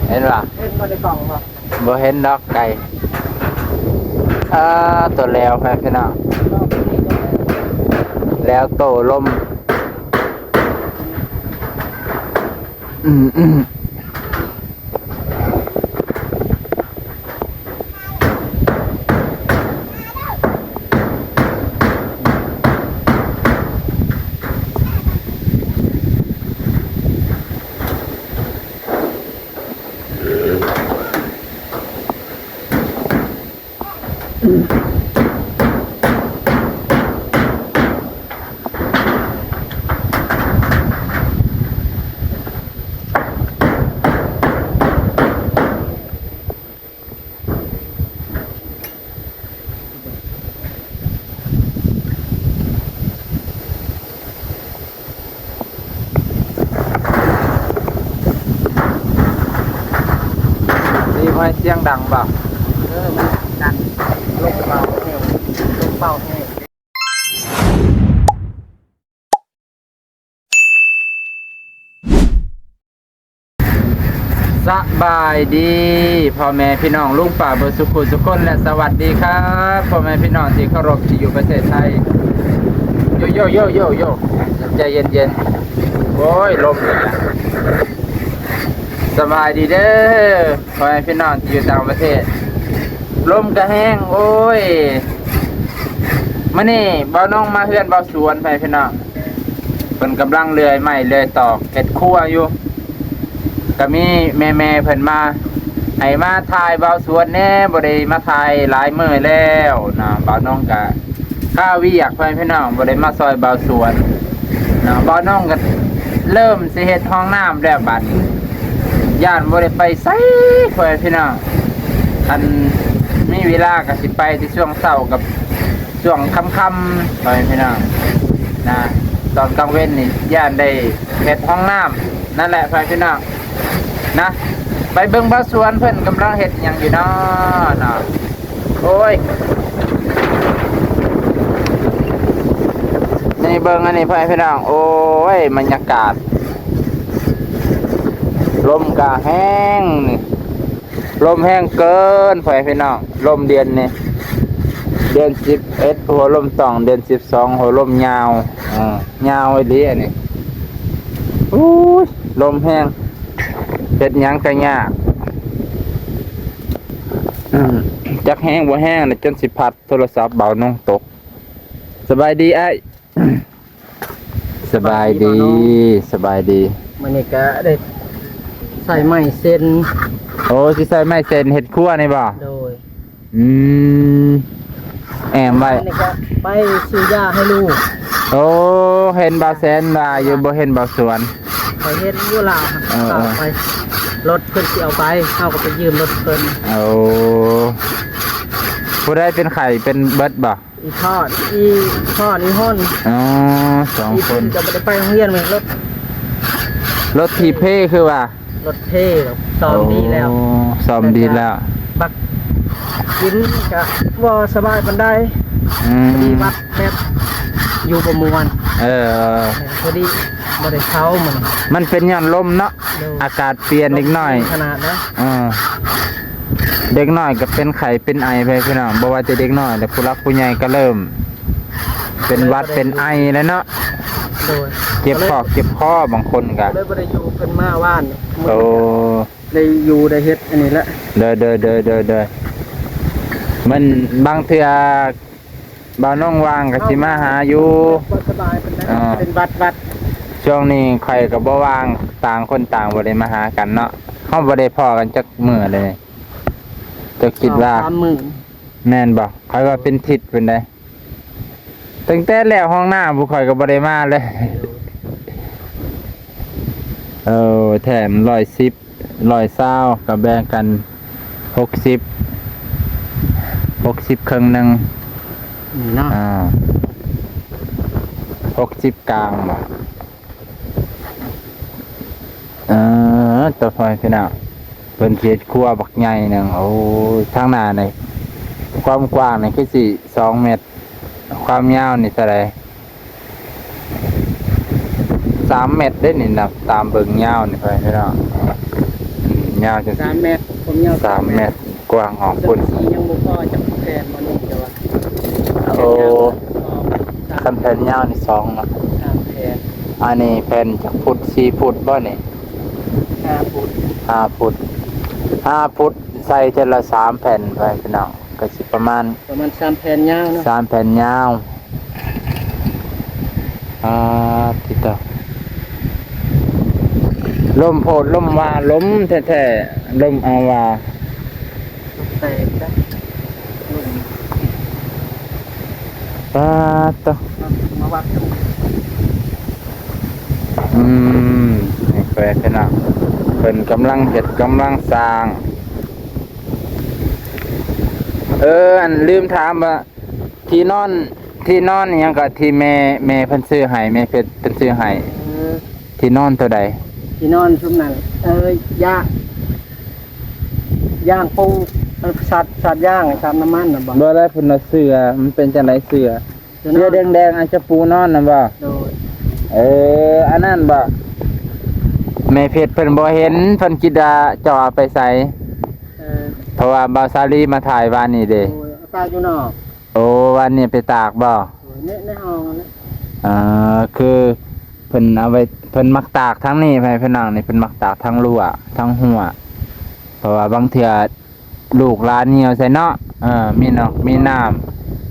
ເຫັນບໍ່? ເຫັນບໍ່ໃນກ້ອງບໍ່? ບໍ່ເຫັນດອກໄກ່. ອ່າ ໂຕແລ້ວໄປພີ່ນ້ອງ ແລ້ວໂຕລົມ. ອືມ ອືມ. ມີໄພສຽງດັງບໍ່? ເອີ ມັນດັງ ລົມເປົ່າແຮງ ລົມເປົ່າແຮງ. ສະບາຍດີພໍ່ແມ່ພີ່ນ້ອງລຸງປ້າເບິດສູ່ຜູ້ສູ່ຄົນ ແລະ ສະຫວັດດີຄັບພໍ່ແມ່ພີ່ນ້ອງທີ່ເຄົາລົບທີ່ຢູ່ປະເທດໄທ. ໂຢ ໂຢ ໂຢ ໂຢ ໂຢ ໃຈເຢັນໆ. ໂອ້ຍ ລົມອີກແລ້ວ. ສະບາຍດີເດີພໍ່ແມ່ພີ່ນ້ອງທີ່ຢູ່ຕ່າງປະເທດ. ລົມກະແຮງ ໂອ້ຍ. ມື້ນີ້ບ່າວນົງມາເຮືອນບ່າວສວນ ພໍ່ແມ່ພີ່ນ້ອງ. ເພິ່ນກຳລັງເລື່ອຍໄມ້ເລື່ອຍຕອກເຮັດຄົວຢູ່. ກະມີແມ່ໆເພິ່ນມາ ໃຫ້ມາຖ່າຍບ່າວສວນແດ່ ບໍ່ໄດ້ມາຖ່າຍຫຼາຍມື້ແລ້ວເນາະ. ບ່າວນົງກະຄາວຽກ ພໍ່ແມ່ພີ່ນ້ອງ ບໍ່ໄດ້ມາຊ່ອຍບ່າວສວນເນາະ. ບ່າວນົງກະເລີ່ມຊິເຮັດຫ້ອງນ້ຳແລ້ວບາດນີ້ ຢ້ານບໍ່ໄດ້ໄປໃສ ພໍ່ແມ່ພີ່ນ້ອງ. ຄັນມີເວລາກະຊິໄປແຕ່ຊ່ວງເຊົ້າກັບ ຊ່ວງຄ່ຳໆ ພໍ່ແມ່ພີ່ນ້ອງນະ. ຕອນກາງເວັນນີ້ຢ້ານໄດ້ເຮັດຫ້ອງນ້ຳ ນັ້ນແຫຼະ ພໍ່ແມ່ພີ່ນ້ອງນະ. ໄປເບິ່ງບ່າວສວນເພິ່ນກຳລັງເຮັດຫຍັງຢູ່ເນາະ ເນາະ. ໂອ້ຍ ນີ້ເບິ່ງອັນນີ້ ພໍ່ແມ່ພີ່ນ້ອງ. ໂອ້ຍ ບັນຍາກາດ ລົມກະແຮງນີ້. ລົມແຮງເກີນ ພໍ່ແມ່ພີ່ນ້ອງ. ລົມເດືອນນີ້ ເດືອນສິບເອັດຫົວລົມຕ້ອງ ເດືອນສິບສອງຫົວລົມຍາວ. ເອີ ຍາວອີ່ຫຼີອັນນີ້. ໂອ້ຍ ລົມແຮງ ເຮັດຫຍັງກະຍາກ. ອືມ ຈັກແຮງບໍ່ແຮງລະຈົນຊິພັດໂທລະສັບບ່າວນົງຕົກ. ສະບາຍດີອ້າຍ. ສະບາຍດີ ສະບາຍດີ ສະບາຍດີ. ມື້ນີ້ກະໄດ້ໃຊ້ໄມ້ເຊັນ. ໂອ້ ຊິໃຊ້ໄມ້ເຊັນເຮັດຄົວນີ້ບໍ່? ໂດຍ. ອືມ ແອ້ມໄວ້. ມື້ນີ້ກະໄປຊື້ຢາໃຫ້ລູກ. ໂອ້ ເຫັນບ່າວແສນວ່າຢູ່ ບໍ່ເຫັນບ່າວສວນ. ຂ້ອຍເຫັນຢູ່ລາວ ເອີ ເອີ ໄປ ລົດເພິ່ນຊິເອົາໄປ ເຮົາກະໄປຢືມລົດເພິ່ນ. ໂອ້ ຜູ້ໃດເປັນໄຂ້ເປັນເບິດບໍ່? ອີ່ທອດ ອີ່ທອດ ອີ່ຫົນ. ອໍ ສອງຄົນ ອີ່ເພິ່ນກະບໍ່ໄດ້ໄປໂຮງຮຽນແມ່ນລົດ ລົດຖີບເພຄືວ່າ ລົດເພ ຊ້ອມດີແລ້ວ. ໂອ້ ຊ້ອມດີແລ້ວ. ບັກກິນກະບໍ່ສະບາຍປານໃດ. ອືມ ພໍດີບັດແບບຢູ່ບໍ່ມ່ວນ. ເອີ ພໍດີບໍ່ໄດ້ເຊົາ. ມັນ ມັນເປັນຍ້ອນລົມເນາະ. ໂດຍ. ອາກາດປ່ຽນເດັກນ້ອຍ ລົມຂະໜາດນະ. ເອີ ເດັກນ້ອຍກະເປັນໄຂ້ເປັນໄອໄປພີ່ນ້ອງ. ບໍ່ວ່າແຕ່ເດັກນ້ອຍ ແລະ ຜູ້ຫຼັກຜູ້ໃຫຍ່ກະເລີ່ມເປັນຫວັດເປັນໄອແລ້ວເນາະ. ໂດຍ. ເຈັບຄໍເຈັບຄໍບາງຄົນກະ ເລີຍບໍ່ໄດ້ຢູ່ ເພິ່ນມາວານ. ໂອ້ ໄດ້ຢູ່ໄດ້ເຮັດອັນນີ້ແຫຼະ. ໂດຍ ໂດຍ ໂດຍ ໂດຍ ໂດຍ. ມັນບາງເທື່ອ ບ່າວນ້ອງວ່າງກະຊິມາຫາຢູ່. ບໍ່ສະບາຍປານໃດ. ອ່າ ເປັນຫວັດຫວັດ. ຊ່ວງນີ້ຂ້ອຍກະບໍ່ວ່າງ ຕ່າງຄົນຕ່າງບໍ່ໄດ້ມາຫາກັນເນາະ. ເຮົາບໍ່ໄດ້ພໍ້ກັນຈັກມື້ເລີຍ. ເຈົ້າຄິດວ່າ ສອງສາມມື້ ແມ່ນບໍ່? ຂ້ອຍວ່າເປັນທິດພຸ້ນໃດ. ຕັ້ງແຕ່ແລ້ວຫ້ອງນ້ຳ ພວກຂ້ອຍກະບໍ່ໄດ້ມາເລີຍ. ເອີ ແຖມຮ້ອຍສິບ ຮ້ອຍຊາວ ກະແບ່ງກັນຫົກສິບ ຫົກສິບເຄິ່ງໜຶ່ງເນາະ. ອ່າ ຫົກສິບກາງບໍ່? ເອີ ໂຕ ພໍ່ແມ່ພີ່ນ້ອງ ເພິ່ນຊິເຮັດຄົວບັກໃຫຍ່ໜຶ່ງ. ໂອ້ຍ ທາງໜ້ານີ້ ຄວາມກວ້າງນີ້ຄືຊິສອງແມັດ ຄວາມຍາວນີ້ເທົ່າໃດ? ໂ ສາມແມັດເດ້ນີ້ ນັບຕາມເບິ່ງຍາວນີ້ ພໍ່ແມ່ພີ່ນ້ອງ. ອືມ ຍາວຈັ່ງ ສາມແມັດ ຄວາມຍາວ ສາມແມັດ ກວ້າງອອກພຸ້ນ ຍັງບໍ່ພໍຈັກແຜ່ນບໍ່ນີ້ ແຕ່ວ່າ ໂອ້ ສາມ ຄັນແຜ່ນຍາວນີ້ສອງເນາະ ສາມແຜ່ນ. ອັນນີ້ແຜ່ນຈັກຟຸດ ສີ່ຟຸດບໍ່ນີ້? ຫ້າຟຸດ ຫ້າຟຸດ ຫ້າຟຸດ ໃສ່ເທື່ອລະສາມແຜ່ນ ພໍ່ແມ່ພີ່ນ້ອງ ກໍຊິປະມານ ປະມານສາມແຜ່ນຍາວເນາະ ສາມແຜ່ນຍາວ. ອາ ຕິດຕໍ່ ລົມໂພດລົມວ່າ ລົມແທ້ໆ ລົມອາວາ ແຕກ ປາດໂຕ ມາວັດ ອືມ ນີ້ແຂວງເພິ່ນນະ ເພິ່ນກຳລັງເຮັດ ກຳລັງສ້າງ. ເອີ ອັນ ລືມຖາມວ່າ ທີ່ນອນ ທີ່ນອນອີ່ຫຍັງກໍທີ່ແມ່ ແມ່ເພິ່ນຊື້ໃຫ້ ແມ່ເພິ່ນ ເພິ່ນຊື້ໃຫ້ ເອີ ທີ່ນອນໂຕໃດ? ທີ່ນອນຊຸມນັ້ນ ເອີ ຢາ ຢາງປູ ເອີ ສາດ ສາດຢາງ ສາດນ້ຳມັນນະບໍ່? ບໍ່ໄດ້ ເພິ່ນວ່າເສື້ອ ມັນເປັນຈັ່ງໃດເສື້ອ? ເສື້ອ ເສື້ອແດງໆ ອາດຈະປູນອນນະບໍ່? ໂດຍ ເອີ ອັນນັ້ນບໍ່? ແມ່ເພັດເພິ່ນບໍ່ເຫັນ ເພິ່ນຄິດວ່າເຈົ້າເອົາໄປໃສ? ເອີ ເພາະວ່າບ່າວສາລີມາຖ່າຍວານນີ້ເດ້. ໂດຍ ເອົາຕາກຢູ່ນອກ. ໂອ້ ວານນີ້ໄປຕາກບໍ່? ໂດຍ ໃນ ໃນຫ້ອງນັ້ນແຫຼະ. ເອີ ຄືເພິ່ນເອົາໄວ້ ເພິ່ນມັກຕາກທາງນີ້ ໃຫ້ພີ່ນ້ອງນີ້ ເພິ່ນມັກຕາກທາງຮົ້ວ ທາງຮົ້ວ ເພາະວ່າບາງເທື່ອ ລູກຫຼານຍ່ຽວໃສ່ເນາະ. ເອີ ມີນອກມີນ້ຳ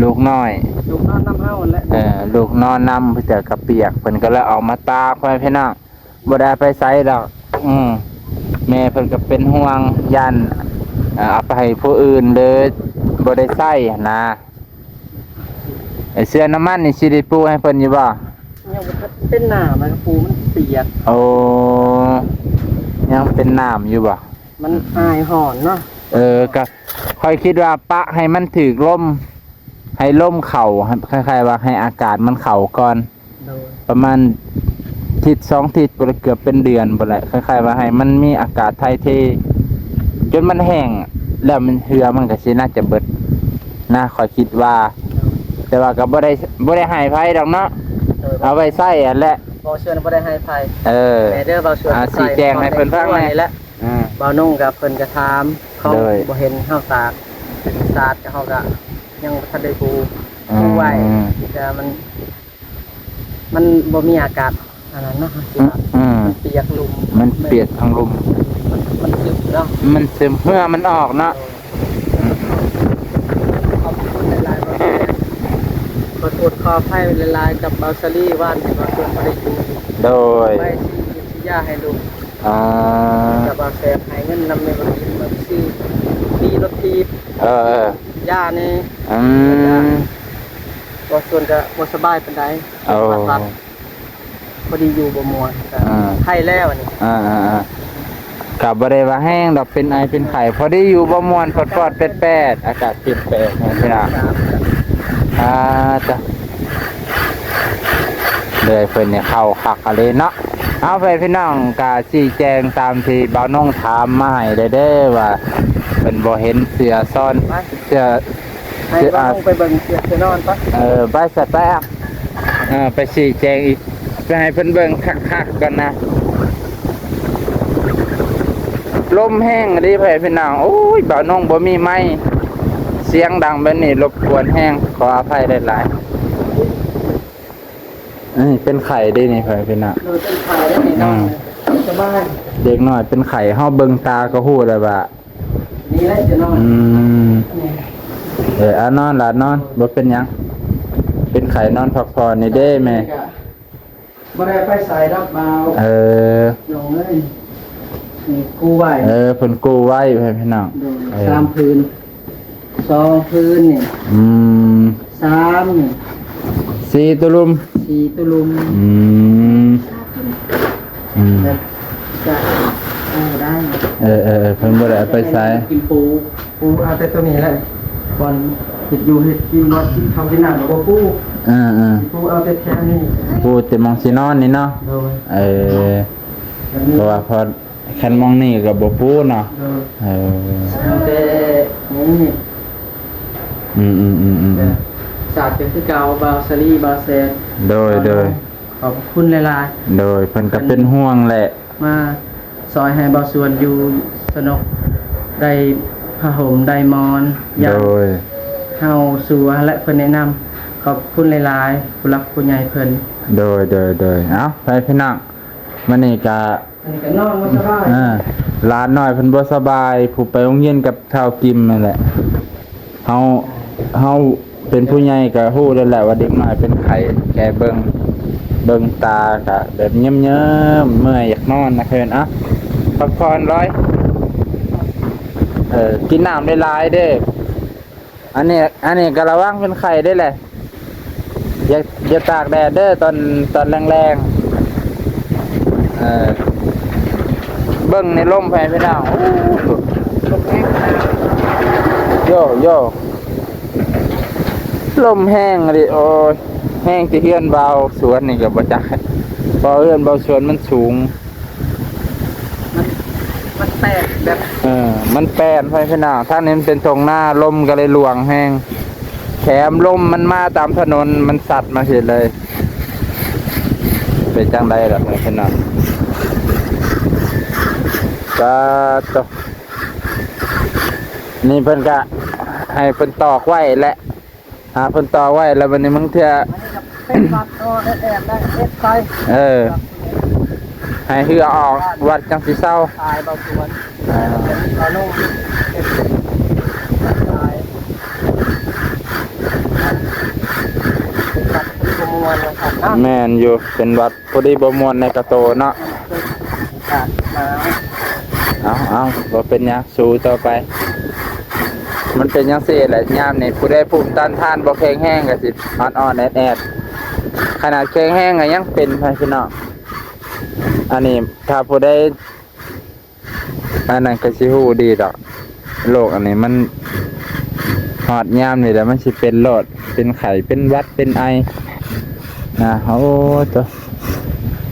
ລູກນ້ອຍ ລູກນອນນຳເຮົາຫັ້ນແຫຼະ. ເອີ ລູກນອນນຳ ເພິ່ນກໍປຽກ ເພິ່ນກໍເລີຍເອົາມາຕາກໄວ້ພີ່ນ້ອງ ບໍ່ໄດ້ເອົາໄປໃສດອກ. ອືມ ແມ່ເພິ່ນກໍເປັນຫ່ວງ ຢ້ານ ເອີ ເອົາໄປໃຫ້ຜູ້ອື່ນ ຫຼື ບໍ່ໄດ້ໃຊ້ຫັ້ນນະ. ເອີ ເສື້ອນ້ຳມັນນີ້ຊິໄດ້ປູໃຫ້ເພິ່ນຢູ່ບໍ່? ຍັງບໍ່ທັນເປັນໜ້າ ມັນກໍປູ ມັນປຽກ. ໂອ້ ຍັງເປັນນ້ຳຢູ່ບໍ່? ມັນອາຍຮ້ອນເນາະ. ເອີ ກະຂ້ອຍຄິດວ່າປະໃຫ້ມັນຖືກລົມ ໃຫ້ລົມເຂົ້າ ໃຫ້ ຄ້າຍໆວ່າໃຫ້ອາກາດມັນເຂົ້າກ່ອນ. ໂດຍ ປະມານທິດສອງທິດ ບໍ່ໄດ້ ເກືອບເປັນເດືອນພຸ້ນແຫຼະ ຄ້າຍໆວ່າໃຫ້ມັນມີອາກາດຖ່າຍເທ ຈົນມັນແຫ້ງ ແລ້ວມັນ ເຫື່ອມັນກໍຊິໜ້າຈະເບິດນະ ຂ້ອຍຄິດວ່າ. ໂດຍ ແຕ່ວ່າກໍບໍ່ໄດ້ ບໍ່ໄດ້ໃຫ້ໃຜດອກເນາະ. ໂດຍ ເອົາໄວ້ໃຊ້ຫັ້ນແຫຼະ. ບໍ່ເຊື່ອ ບໍ່ໄດ້ໃຫ້ໃຜ. ເອີ ແຕ່ເດີ ບໍ່ເຊື່ອ ອາ ຊີ້ແຈງໃຫ້ເພິ່ນຟັງແດ່. ນີ້ແຫຼະ ອ່າ ບ່າວນົງກັບເພິ່ນກໍຖາມ ເຂົາ ໂດຍ ບໍ່ເຫັນເຮົາຕາກ ສາດ ເຮົາກໍຍັງບໍ່ທັນໄດ້ປູ ອືມ ປູໄວ້ ແຕ່ມັນ ມັນບໍ່ມີອາກາດອັນນັ້ນເນາະ ອືມ ມັນປຽກລຸ່ມ ມັນປຽກທາງລຸ່ມ ມັນ ມັນຊຶມເນາະ ມັນຊຶມ ເຫື່ອມັນອອກເນາະ. ໂດຍ ອືມ ຂອບຄຸນຫຼາຍໆ ຂອບຄຸນ ຂໍໂທດຂໍອະໄພຫຼາຍໆ ກັບບ່າວສາລີ ວານນີ້ບ່າວສວນບໍ່ໄດ້ຢູ່. ໂດຍ ໄປຊື້ຢາໃຫ້ລູກ. ອ່າ ກັບວ່າແຊບໃຫ້ເງິນນຳແມ່ບໍ່ກິນ ມາຊື້ ມີລົດຖີບ ເອີ ຢານີ້ ອືມ ບໍ່ສ່ວນກະບໍ່ສະບາຍປານໃດ ເອີ ເປັນຫວັດ ພໍດີຢູ່ບໍ່ມ່ວນ ກະ ອ່າ ໄຂ້ແລ້ວອັນນີ້ ອ່າໆໆ ກະບໍ່ໄດ້ວ່າແຮງດອກ ເປັນໄອເປັນໄຂ້ ພໍດີຢູ່ບໍ່ມ່ວນ ປອດໆແປດໆ ອາກາດປ່ຽນແປງ ພີ່ນ້ອງ ອ່າ ຈ້ະ. ເລື່ອຍເພິ່ນນີ້ເຂົ້າຄັກອີ່ຫຼີເນາະ. ເອົາ ໃຫ້ພີ່ນ້ອງກະຊີ້ແຈງຕາມທີ່ບ່າວນົງຖາມມາໃຫ້ເດີ ເດີວ່າເພິ່ນບໍ່ເຫັນເສື້ອຊ້ອນ ເສື້ອ ໃຫ້ບ່າວນົງໄປເບິ່ງເສື້ອ ເສື້ອນອນປະ. ເອີ ໄປຊະ ໄປ ເອີ ໄປຊີ້ແຈງອີກ ໄປໃຫ້ເພິ່ນເບິ່ງຄັກໆກ່ອນນະ. ລົມແຮງເດ້ ໃຫ້ພີ່ນ້ອງ ໂອ້ຍ ບ່າວນົງບໍ່ມີໄມ ສຽງດັງແບບນີ້ລົບກວນແຮງ ຂໍອະໄພຫຼາຍໆ. ເອີ ເປັນໄຂ້ເດ້ນີ້ ໃຫ້ພີ່ນ້ອງ ໂດຍ ເປັນໄຂ້ເດ້ນີ້ ອືມ ສະບາຍ ເດັກນ້ອຍເປັນໄຂ້ ເຮົາເບິ່ງຕາກໍຮູ້ແລ້ວວ່າ ນີ້ແຫຼະຈະນອນ ອືມ ນີ້ ເອີ ອາ ນອນລະ ນອນ ບໍ່ເປັນຫຍັງ ເປັນໄຂ້ນອນພັກຜ່ອນນີ້ເດ້ແມ່. ບໍ່ໄດ້ໄປໃສດອກ ບ່າວ ເອີ ນ້ອງເອີຍ ນີ້ກູ້ໄວ້ ເອີ ເພິ່ນກູ້ໄວ້ ໃຫ້ພີ່ນ້ອງ ໂດຍ ເອີ ສາມຜືນ ສອງຜືນນີ້ ອືມ ສາມນີ້ ສີ່ຕຸລຸມ ສີ່ຕຸລຸມ ອືມ ອືມ ແລ້ວກະ ເອີ ໄດ້ ເອີ ເອີ ເພິ່ນບໍ່ໄດ້ເອົາໄປໃສ ກິນປູ ປູເອົາແຕ່ໂຕນີ້ແຫຼະ ບ່ອນເຮັດຢູ່ເຮັດກິນ ບ່ອນກິນເຂົ້າກິນນ້ຳກໍບໍ່ປູ ເອີໆ ປູເອົາແຕ່ແຖວນີ້ ປູແຕ່ໝ່ອງຊິນອນນີ້ເນາະ ໂດຍ ເອີ ເພາະວ່າພໍ ຄັນໝ່ອງນີ້ກໍບໍ່ປູເນາະ ໂດຍ ເອີ ເອົາແຕ່ນີ້ ອືມໆໆໆ ສາດກໍຄືເກົ່າ ບ່າວສາລີ ບ່າວແສນ ໂດຍ ໂດຍ ຂອບພະຄຸນຫຼາຍໆ. ໂດຍ ເພິ່ນກໍເປັນຫ່ວງແຫຼະ ມາຊ່ອຍໃຫ້ເບົາສວນຢູ່ສະໜົກ ໄດ້ຜ້າຫົ່ມໄດ້ໝອນ ຢາກ ໂດຍ ເຮົາສູ່ ແລະ ເພິ່ນແນະນຳ. ຂອບພະຄຸນຫຼາຍໆ ຜູ້ຫຼັກຜູ້ໃຫຍ່ເພິ່ນ. ໂດຍ ໂດຍ ໂດຍ. ເອົ້າ ໄປພີ່ນ້ອງ ມື້ນີ້ກະ ອັນນີ້ກໍນອນບໍ່ສະບາຍ ເອີ ຫຼານນ້ອຍເພິ່ນບໍ່ສະບາຍ ຜູ້ໄປໂຮງຮຽນກັບທ້າວກິມນັ້ນແຫຼະ. ເຮົາ ເຮົາເປັນຜູ້ໃຫຍ່ກໍຮູ້ແລ້ວແຫຼະວ່າເດັກນ້ອຍເປັນໄຂ້ ແກເບິ່ງ ເບິ່ງຕາກໍແບບເຍິ້ມໆ ເມື່ອຍ ຢາກນອນນະເພິ່ນ. ເອົ້າ ພັກຜ່ອນຫຼອຍ ເອີ ກິນນ້ຳຫຼາຍໆເດີ້. ອັນນີ້ ອັນນີ້ກໍລະວັງເປັນໄຂ້ເດ້ແຫຼະ. ຢ່າ ຢ່າຕາກແດດເດີ້ ຕອນ ຕອນແລງໆ. ເອີ ເບິ່ງໃນລົມ ພໍ່ແມ່ພີ່ນ້ອງ. ໂອ້ ລົມແຮງ ໂຢ ໂຢ ລົມແຮງອີ່ຫຼີ. ໂອ້ຍ ແຮງແຕ່ເຮືອນເບົາສວນນີ້ກໍບໍ່ຈັກ ເພາະເຮືອນເບົາສວນມັນສູງ. ມັນ ມັນແປນແບບ ເອີ ມັນແປນ ພໍ່ແມ່ພີ່ນ້ອງ. ທາງນີ້ມັນເປັນທົ່ງນາ ລົມກໍເລີຍຫຼວງແຮງ ແຖມລົມມັນມາຕາມຖະໜົນ ມັນຊັດມາຊີ້ເລີຍ. ເປັນຈັ່ງໃດລະ ພໍ່ແມ່ພີ່ນ້ອງ? ປາດໂທ້ ນີ້ເພິ່ນກະໃຫ້ເພິ່ນຕອກໄວ້ແຫຼະ. ຫາເພິ່ນຕໍ່ໄວ້ແລ້ວ ບັດນີ້ບາງເທື່ອ ອັນນີ້ກໍເປັນວັດເນາະ ເຮັດແອບໄດ້ ເຮັດໄປ ເອີ ໃຫ້ເຫື່ອອອກ ວັດຈັ່ງຊິເຊົາ ຕາຍເບົາສວນ ເອີ ເອົາລົງ ຕາຍ ວັດບໍ່ມ່ວນວ່າຊັ້ນເນາະ. ແມ່ນຢູ່ ເປັນວັດ ພໍດີບໍ່ມ່ວນໃນກະໂຕເນາະ. ເອົາ ເອົາ ບໍ່ເປັນຫຍັງ ສູ້ຕໍ່ໄປ. ມັນເປັນຈັ່ງຊີ້ແຫຼະ ຍາມນີ້ ຜູ້ໃດພູມຕ້ານທານບໍ່ແຂງແຮງກໍຊິອ່ອນໆແອດໆ. ຂະໜາດແຂງແຮງກໍຍັງເປັນ ພີ່ນ້ອງ. ອັນນີ້ຖ້າຜູ້ໃດ ອັນນັ້ນກໍຊິຮູ້ດີດອກ ໂລກອັນນີ້ມັນຮອດຍາມນີ້ແລ້ວ ມັນຊິເປັນໂລດ ເປັນໄຂ້ ເປັນຫວັດ ເປັນໄອນະ. ໂອ້ໂຕ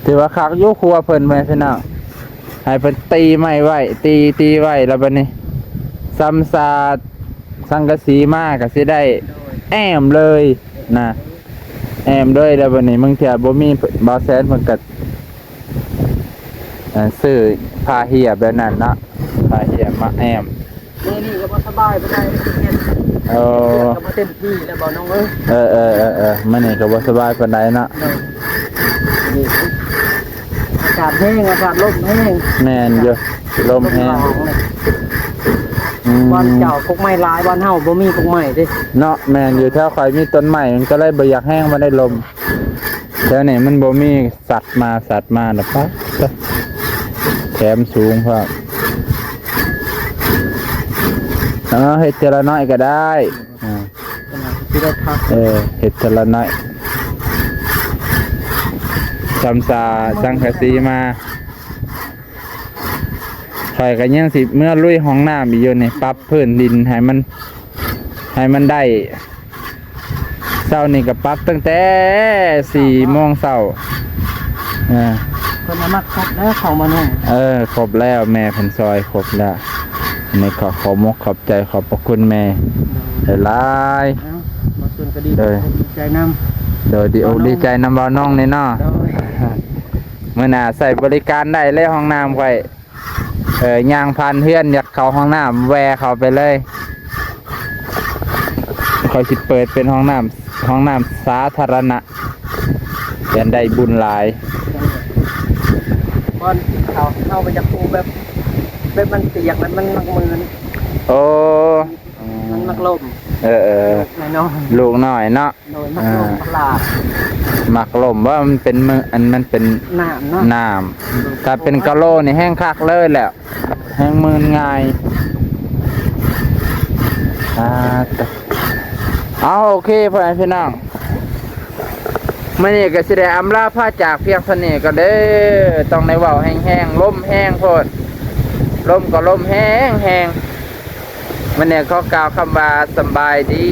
ຖືວ່າຄັກຢູ່ຄົວເພິ່ນ ແມ່ພີ່ນ້ອງ ໃຫ້ເພິ່ນຕີໄມ້ໄວ້ ຕີ ຕີໄວ້ ແລ້ວບັດນີ້ຊຳສາດສັງກະສີມາກໍຊິໄດ້ແອ້ມເລີຍນະ ແອ້ມເລີຍ. ແລ້ວບັດນີ້ບາງເທື່ອບໍ່ມີ ບ່າວແສນເພິ່ນກໍ ເອີ ຊື້ຜ້າເຫື້ອແບບນັ້ນເນາະ ຜ້າເຫື້ອມາແອ້ມ. ມື້ນີ້ກໍບໍ່ສະບາຍປານໃດ ເຮັດ ໂອ້ ວຽກກໍບໍ່ເຕັມທີ່ແລ້ວ ເບົານ້ອງເອີຍ. ເອີໆໆໆ ມື້ນີ້ກໍບໍ່ສະບາຍປານໃດເນາະ. ໂດຍ ອາກາດແຮງ ອາກາດລົມແຮງ. ແມ່ນຢູ່ ລົມແຮງ ລົມແຮງ. ອືມ ບ້ານເຈົ້າກົກໄມ້ຫຼາຍ ບ້ານເຮົາບໍ່ມີກົກໄມ້ເດ້ເນາະ. ແມ່ນຢູ່ ແຖວຂ້ອຍມີຕົ້ນໄມ້ ມັນກໍເລີຍບໍ່ຢາກແຮງ ບໍ່ໄດ້ລົມ. ແຖວນີ້ມັນບໍ່ມີ ສັດມາ ສັດມານະປະ ແຖມສູງພ້ອມ. ເອີ ເຮັດເທື່ອລະໜ້ອຍກໍໄດ້ ອ່າ ຊິໄດ້ພັກ ເອີ ເຮັດເທື່ອລະໜ້ອຍ. ຊຳສາສັງກະສີມາ ຂ້ອຍກໍຍັງຊິເມືອລຸຍຫ້ອງນ້ຳອີກຢູ່ນີ້ ປັບພື້ນດິນໃຫ້ມັນ ໃຫ້ມັນໄດ້. ເຊົ້ານີ້ກໍປັບຕັ້ງແຕ່ສີ່ໂມງເຊົ້າ. ເອີ ເພິ່ນເອົາມາຄົບແລ້ວ ເຂົ້າມາໜຸ່ງ. ເອີ ຄົບແລ້ວ ແມ່ເພິ່ນຊ່ອຍຄົບແລ້ວ. ອັນນີ້ກໍຂໍມົກຂອບໃຈ ຂອບພະຄຸນແມ່ ໂດຍ ຫຼາຍໆ. ເອົ້າ ມາຊົນກໍດີ ໂດຍ ດີໃຈນຳ. ໂດຍ ດີອົກດີໃຈນຳບ່າວນ້ອງນີ້ເນາະ. ໂດຍ ມື້ໜ້າໃຊ້ບໍລິການໄດ້ເລີຍ ຫ້ອງນ້ຳຂ້ອຍ. ເອີ ຍ່າງຜ່ານເຮືອນ ຢາກເຂົ້າຫ້ອງນ້ຳ ແວ່ເຂົ້າໄປເລີຍ. ຂ້ອຍຊິເປີດເປັນຫ້ອງນ້ຳ ຫ້ອງນ້ຳສາທາລະນະ ແມ່ນໄດ້ບຸນຫຼາຍ. ບ່ອນເຂົາ ເຮົາບໍ່ຢາກປູແບບ ແບບມັນປຽກ ແລ້ວມັນມັກມື່ນ. ໂອ້ ມັນມັກລົມ. ເອີໆໆ ລູກນ້ອຍໆ ລູກນ້ອຍເນາະ. ໂດຍ ມັກລົມ ອ່າ ມັກຫຼາກ ມັກລົມ ວ່າມັນເປັນ ອັນ ມັນເປັນນ້ຳເນາະ ນ້ຳ. ຖ້າເປັນກະໂຫຼນີ້ແຮງຄັກເລີຍແຫຼະ ແຮງມື່ນງ່າຍ. ອ່າ ເອົາ ໂອເຄ ພໍ່ແມ່ພີ່ນ້ອງ ມື້ນີ້ກໍຊິໄດ້ອຳລາພາຈາກພຽງເທົ່ານີ້ກ່ອນເດີ້. ຕ້ອງໄດ້ເວົ້າແຮງໆ ລົມແຮງໂພດ ລົມກໍລົມແຮງໆ. ມື້ນີ້ຂໍກ່າວຄຳວ່າສຳບາຍດີ.